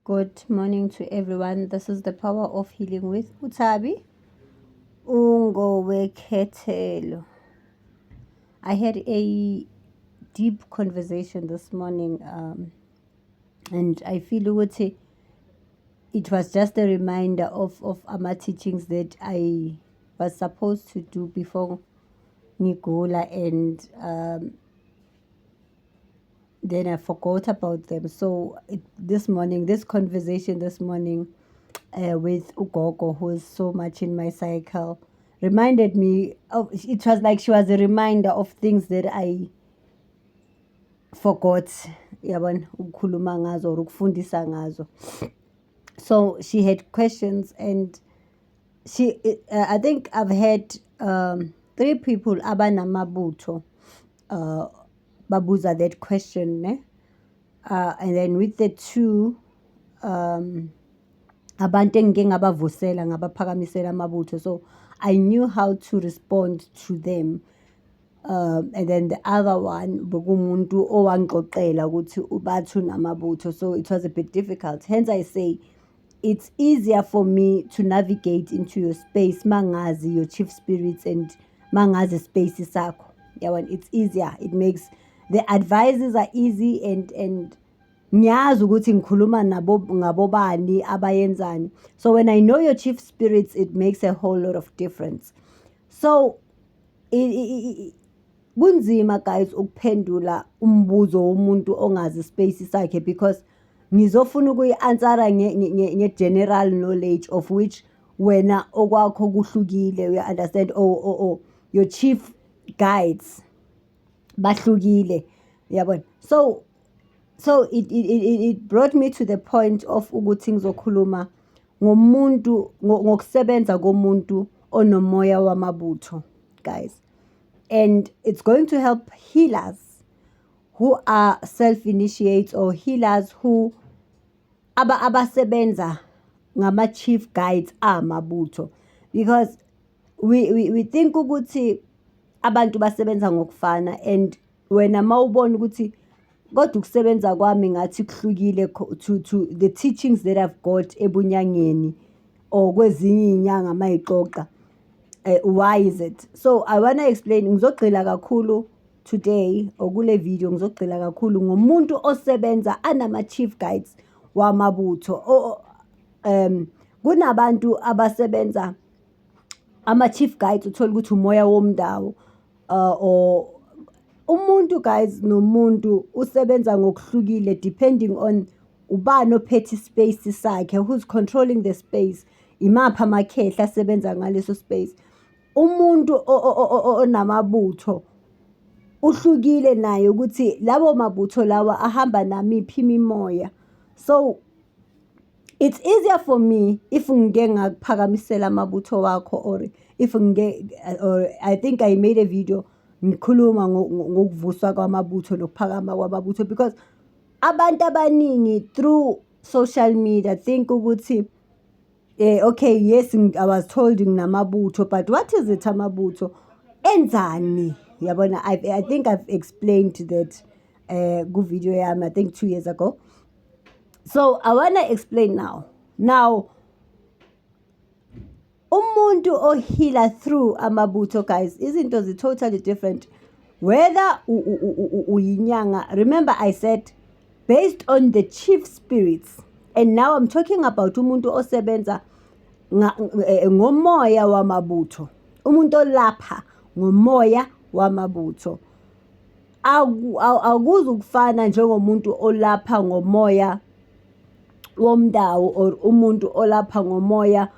Good morning to everyone. This is the Power of Healing with uThabi Ungowekhethelo. I had a deep conversation this morning, and I feel ukuthi it was just a reminder of ama teachings that I was supposed to do before ngigula, and then I forgot about them. So this morning, this conversation this morning with ugogo, who is so much in my cycle, reminded me of, it was like she was a reminder of things that I forgot, yabona, ukukhuluma ngazo or ukufundisa ngazo. So she had questions, and I think I've had three people abanamabutho babuza that question, ne? And then with the two abantu engike ngabavusela, ngabaphakamisela amabutho, so I knew how to respond to them. And then the other one bekumuntu owangixoxela ukuthi ubathi unamabutho, so it was a bit difficult. Hence I say it's easier for me to navigate into your space mangazi your chief spirits and mangazi space sakho, yabona. It's easier, it makes the advices are easy, and ngiyazi ukuthi ngikhuluma nabo ngabobani, abayenzani. So when I know your chief spirits, it makes a whole lot of difference. So kunzima, guys, ukuphendula umbuzo womuntu ongazi space sakhe, because ngizofuna ukuyi-answera nge-general knowledge, of which wena okwakho kuhlukile, you understand, or your chief guides bahlukile, yabona. So it brought me to the point of ukuthi ngizokhuluma ngomuntu, ngokusebenza komuntu onomoya wamabutho, guys, and it's going to help healers who are self-initiates or healers who abasebenza ngama-chief guides amabutho, because we think ukuthi abantu basebenza ngokufana, and wena mawubona ukuthi kodwa ukusebenza kwami ngathi kuhlukile to the teachings that I've got ebunyangeni or kwezinye iy'nyanga mayixoxa, why is it so? I wanna explain. Ngizogxila kakhulu today, or kule video ngizogxila kakhulu ngomuntu osebenza anama-chief guides wamabutho. Kunabantu abasebenza ama-chief guides, uthola ukuthi umoya womndawo or umuntu, guys, nomuntu usebenza ngokuhlukile depending on ubani ophethe ispace sakhe, who's controlling the space, imaphi amakhehla asebenza ngaleso space. Umuntu onamabutho uhlukile naye, ukuthi labo mabutho lawa ahamba namiphi imimoya. So it's easier for me if ngike ngakuphakamisela amabutho wakho, or if ngike, or I think I made a video ngikhuluma ngokuvuswa kwamabutho nokuphakama kwamabutho, because abantu abaningi through social media think ukuthi okay, yes, I was told nginamabutho, but what is it? Amabutho enzani, yabona? I think I've explained that ku-video yami, I think 2 years ago. So I wanna explain now. Now, umuntu oheala through amabutho, guys, izinto zi-totally different whether uyinyanga. Remember I said based on the chief spirits, and now I'm talking about umuntu osebenza ngomoya wamabutho, umuntu olapha ngomoya wamabutho. Akuzukufana njengomuntu olapha ngomoya womndawo or umuntu olapha ngomoya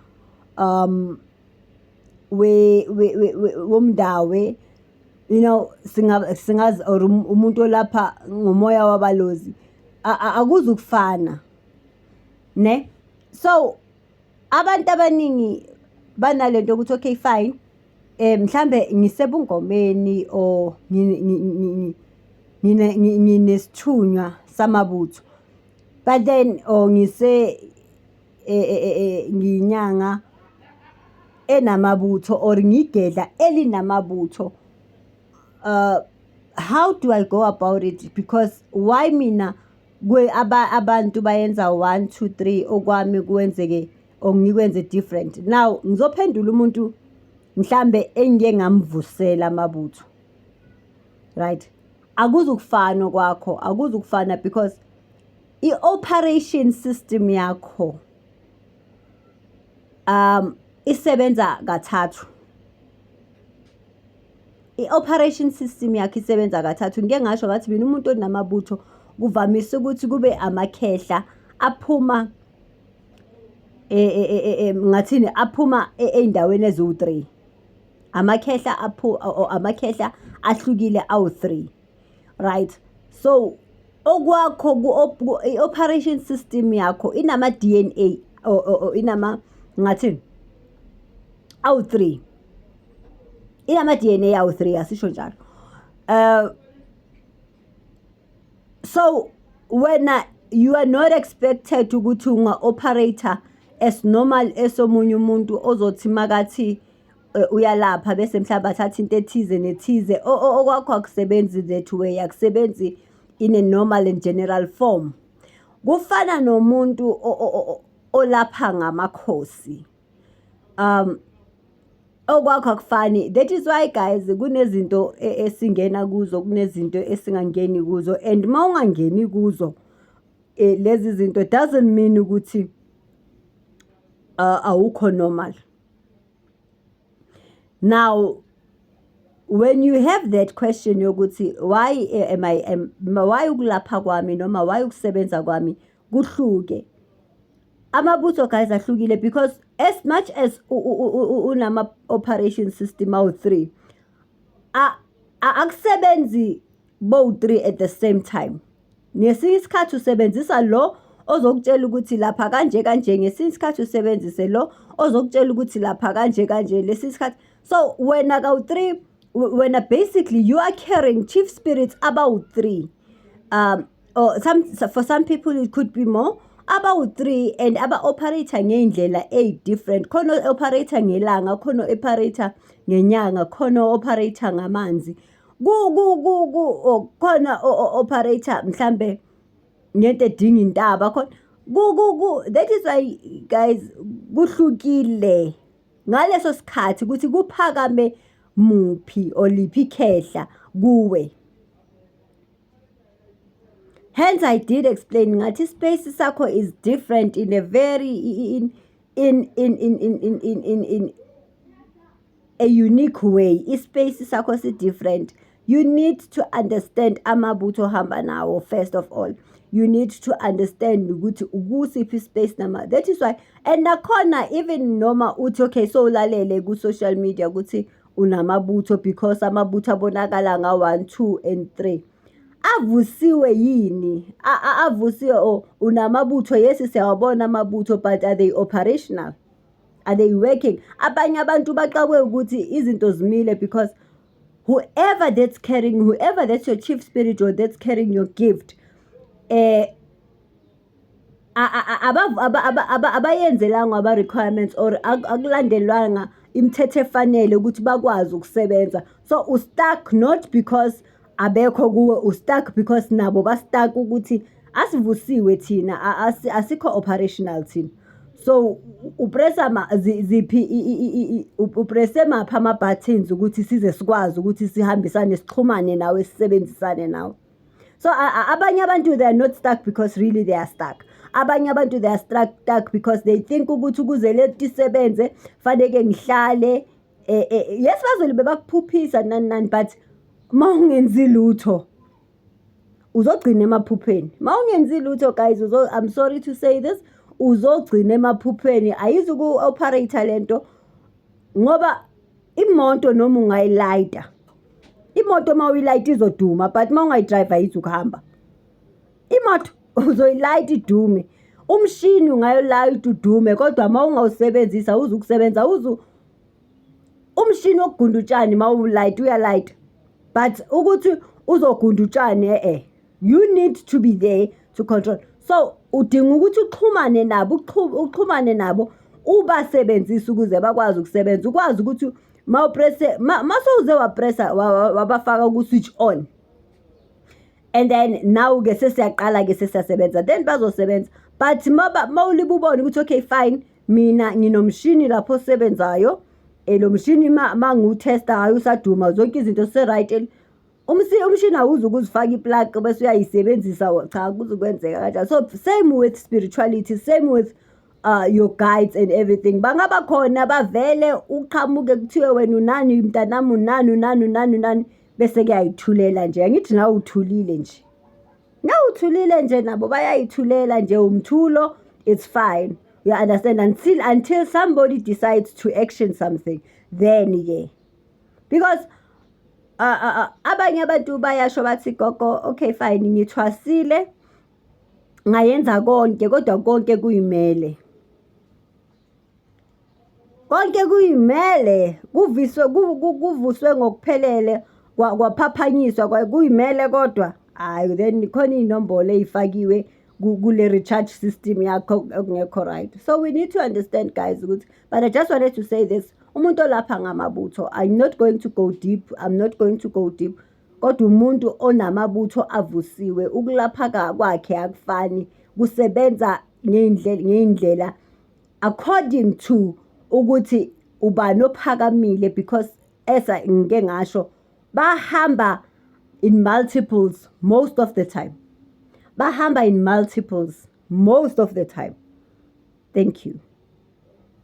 womndawe, singazi, or umuntu olapha ngomoya wabalozi. Akuzukufana, ne? So abantu abaningi banalento yokuthi, okay, fine, mhlambe ngisebungomeni or nginesithunywa samabutho, but then or ngise ngiyinyanga enamabutho or ngigedla elinamabutho, how do I go about it? Because why mina Abantu bayenza one, two, three, okwami kwenzeke or ngikwenze different. Now, ngizophendula umuntu mhlambe engike ngamvusela amabutho, right? Akuzukufana okwakho, akuzukufana because i-operation system yakho isebenza kathathu. I-operation system yakho isebenza kathathu. Ngike ngasho ngathi mina umuntu onamabutho kuvamise ukuthi kube amakhehla aphuma, ngathini, aphuma ey'ndaweni eziwu-three. Amakhehla or amakhehla ahlukile awu-three, right? So okwakho, i-operation system yakho inama-DNA or inama, ngathini, awu-three. Inama-DNA awu-three, asisho njalo. So wena you are not expected ukuthi unga-operate as normal esomunye umuntu ozothi makathi uyalapha bese mhlawumbe athathe into ethize nethize. Okwakho akusebenzi that way, akusebenzi in a normal and general form. Kufana nomuntu olapha ngamakhosi. Okwakho akufani. That is why, guys, kunezinto esingena kuzo, kunezinto esingangeni kuzo, and uma ungangeni kuzo lezi zinto doesn't mean ukuthi awukho normal. Now, when you have that question yokuthi why am I am why ukulapha kwami noma why ukusebenza kwami kuhluke, amabutho, guys, ahlukile because as much as unama operation system awu-three, akusebenzi bowu-three at the same time. Ngesinye isikhathi usebenzisa lo ozokutshela ukuthi lapha kanje kanje, ngesinye isikhathi usebenzise lo ozokutshela ukuthi lapha kanje kanje, lesi sikhathi. So wena kawu-three, wena basically you are carrying chief spirits abawu-three, or some for some people it could be more, abawu-three, and aba-operate ngey'ndlela ey'different. Khona o-operate ngelanga, khona o-operate ngenyanga, khona o-operate ngamanzi, khona o-operate mhlambe ngento edinga intaba khona ku. That is why, guys, kuhlukile ngaleso sikhathi ukuthi kuphakame muphi or liphi ikhehla kuwe. Hence I did explain ngathi space sakho is different in a very in a unique way. I-space sakho si-different. You need to understand amabutho ohamba nawo. First of all, you need to understand ukuthi ukusiphi space nama. That is why, and nakhona even noma uthi okay, so ulalele ku-social media ukuthi unamabutho, because amabutho abonakala nga-one, two and three. Avusiwe yini? Avusiwe or unamabutho? Yes, siyawabona amabutho, but are they operational? Are they working? Abanye abantu baxakwe ukuthi izinto zimile because whoever that's carrying, whoever that's your chief spirit or that's carrying your gift, abayenzelanga ama-requirements or akulandelwanga imithetho efanele ukuthi bakwazi ukusebenza. So u-stuck not because abekho kuwe, u-stuck because nabo ba-stuck ukuthi asivusiwe thina, asikho operational thina. So upressa ziphi, upresse maphi ama-buttons ukuthi size sikwazi ukuthi sihambisane, sixhumane nawe, sisebenzisane nawe? So abanye abantu, they are not stuck because really they are stuck. Abanye abantu, they are stuck because they think ukuthi ukuze lento isebenze faneke ngihlale. Yes, bazobe bebakuphuphisa nani nani, but uma ungenzi lutho uzogcina emaphupheni. Uma ungenzi lutho, guys, I'm sorry to say this, uzogcina emaphupheni. Ayizuku-operate lento ngoba imoto noma ungayilayita imoto, uma uyilayita izoduma, but uma ungayidrayiva ayizukuhamba. Imoto uzoyilayita idume, umshini ungayilayita udume, kodwa uma ungawusebenzisi awuzukusebenza. Awuzu umshini wokugunda utshani, uma uwulayita uyalayita, but ukuthi uzogunda utshani, e-e, you need to be there to control. So udinga ukuthi uxhumane nabo, uxhumane nabo, ubasebenzise ukuze bakwazi ukusebenza, ukwazi ukuthi mawupresse, masowuze wapressa, wabafaka ku-switch on. And then now-ke sesiyaqala-ke, sesiyasebenza, then bazosebenza. But mawulibe ubone ukuthi okay, fine, mina nginomshini lapho osebenzayo, lo mshini ma ngiwu-test-a, hhayi, usaduma, zonke izinto zise-right. Umshini awuzi ukuzifaka i-plug bese uyayisebenzisa. Cha, kuzokwenzeka kanjalo. So same with spirituality, same with your guides and everything. Bangaba khona, bavele uqhamuke, kuthiwe wena unani, mntanami, unani, unani, unani, unani, bese kuyayithulela nje. Angithi nawe uthulile nje, nawe uthulile nje, nabo bayayithulela nje umthulo. It's fine, you understand, until somebody decides to action something, then-ke because abanye abantu bayasho bathi, "Gogo, okay, fine, ngithwasile, ngayenza konke, kodwa konke kuyimele, konke kuyimele, kuviswe, kuvuswe ngokuphelele, kwaphaphanyiswa, kuyimele, kodwa hhayi." Then khona iy'nombolo ey'fakiwe kule recharge system yakho okungekho right. So we need to understand, guys, ukuthi, but I just wanted to say this: umuntu olapha ngamabutho, I'm not going to go deep, I'm not going to go deep, kodwa umuntu onamabutho avusiwe, ukulapha kwakhe akufani, kusebenza ngey'ndlela according to ukuthi ubani ophakamile, because esa ngike ngasho, bahamba in multiples most of the time, bahamba in multiples most of the time. Thank you.